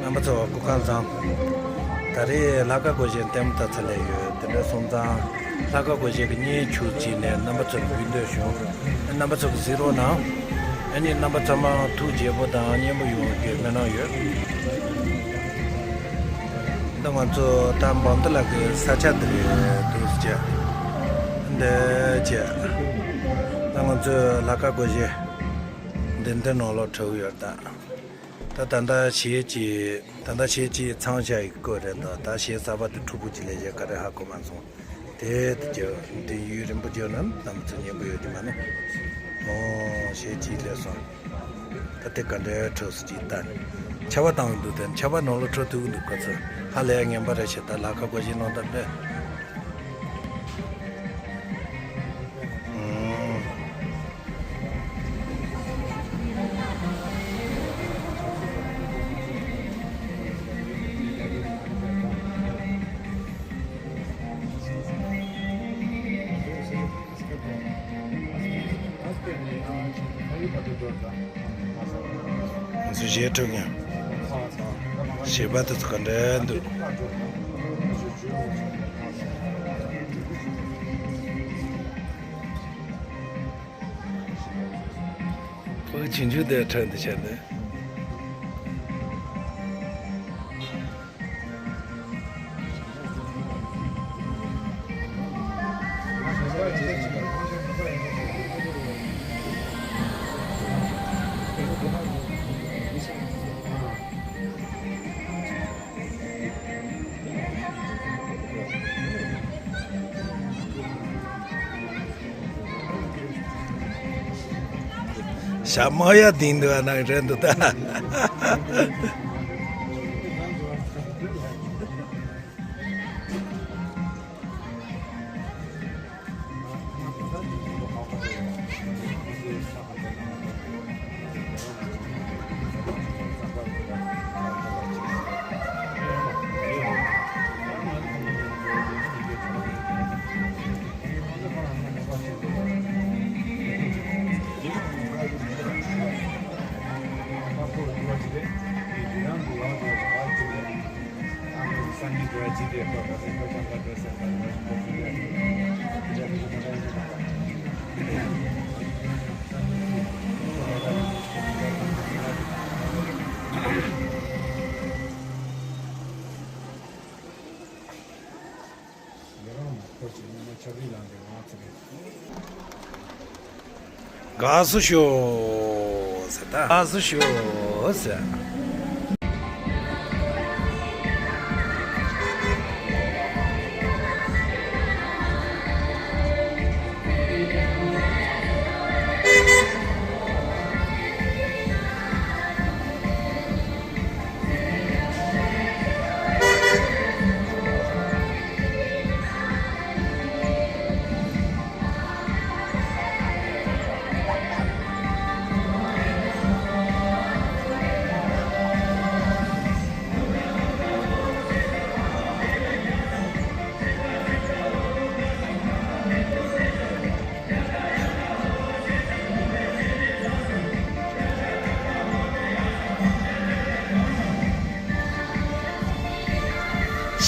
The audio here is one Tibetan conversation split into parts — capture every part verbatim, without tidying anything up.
རྣམ་པ་ཚོ་སྐུ་ཁམས་བཟང་། ད་རེས་ལྷ་ཁང་སྒོར་གཞས་ལྟད་མོ་ལྟ་ཚར་ལེ་ཡོད། དེ་འདྲ་སོང་ཙང་ལྷ་ཁང་སྒོར་གཞས་ཀྱི་བརྙན་འཕྲིན་བྱས་ནས་རྣམ་པ་ཚོར་འབུལ་འདོད་བྱུང་། རྣམ་པ་ཚོ་གིས་གཟིགས་རོགས་གནང་། ཨ་ནི་རྣམ་པ་ཚང་མ་ཐུགས་དགྱེས་པོ་དང་སྙན་པོ་ཡོང་རྒྱུའི་སྨོན་ལམ་ཡོད། ད་ང་ཚོ་ད་འབངས་དུ་ལ་གི་ས་ཆ་འདི་རེད་འདུག་ཟེར་བྱས། འདི་བྱས། ད་ང་ཚོའི་ལྷ་ཁང་སྒོར་གཞས་འདི་འདི་ནང་ལོགས་འཁྲབ་ཡོད་ད། ད་ད་ལྟ་གཞས་ཀྱི་ད་ལྟ་གཞས་ཀྱི་མཚམས་བཞག་ཡི་སྐོར་རེད་འདུག་ད་གཞས་གསར་པ་དེ་ཕྲུ་གུ་ཅིག་ལས་གཞས་ག་རེ་ཧ་གོ་མ་སོང་། དེ་དེ་རྒྱབ་དེ་ཡུན་རིང་པོ་རྒྱབ་ན་ད་མི་ཚོ་སྙན་པོ་ཡོད་ཀྱི་མ་རེད། ཨོ་གཞས་ཅིག་སླེབས་སོང་། ད་དེ་ག་འདྲའི་འཁྲབ་སྲོལ་ཅིག་ད་ནི་ཆར་པ་བཏང་གི་འདུག་ད་ནི་ཆར་པ་ནང་ལ་འཁྲབ་ཐུབ་ཀྱི་འདུག་ཁོ་ཚོ་ཧ་ལས་ངན་པ་རེད་ཤག་ད་ལྷ་ཁང་སྒོར་གཞས་ནང་ད་དཔེ། ཨོ། ང་ཚོ་གཞས་འཁྲབ་མཁན་གཞས་པ་དེ་ཚོ་ག་འདྲ་འདུག་ཕ་གི་ཆུང་ཆུང་དེ་འཁྲབ་འདི་བྱས་ཏེ། ཞྭ་དམར་ཡག་ལྡིང་འདུག་ཨ་ནང་རེད་འདུག་ད། དགའ་བསུ་ཞུ་ཟེར་ད། དགའ་བསུ་ཞུ་ཟེར།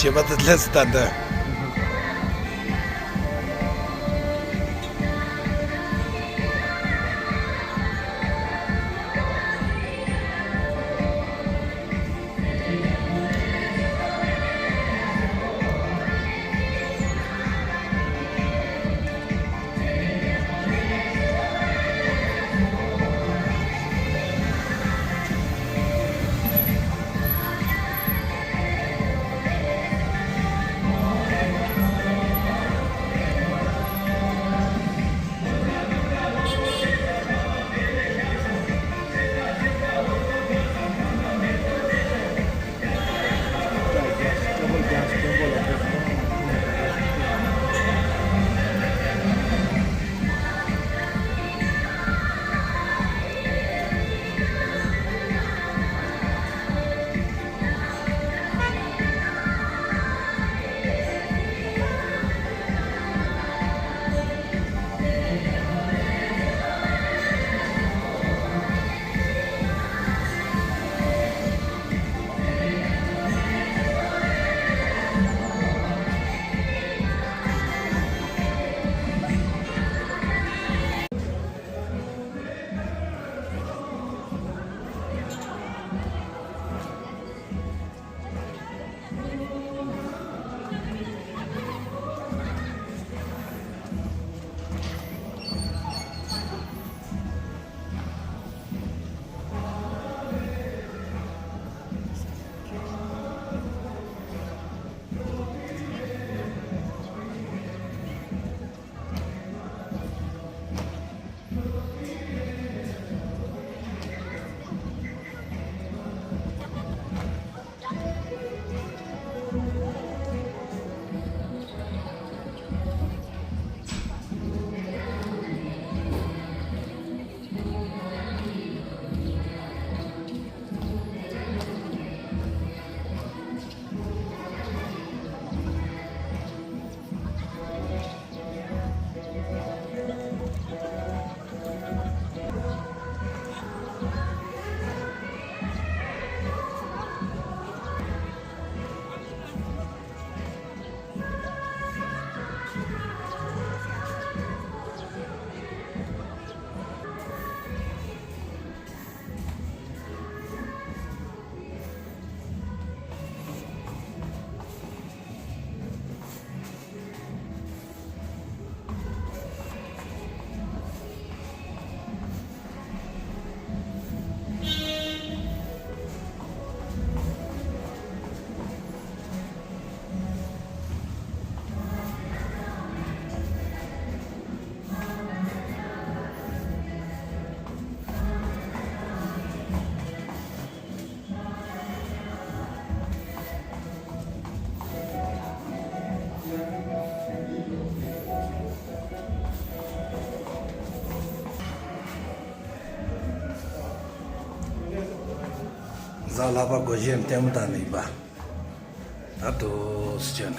ཞེས་པ་དེ་ལྷས་སུ་ལྟ་འདི། ལག་པ་སྒོ་བཞིར་ལྟད་མོ་བལྟས་ནས་ཡིན་པ། ད་དུ་སི་ཅན།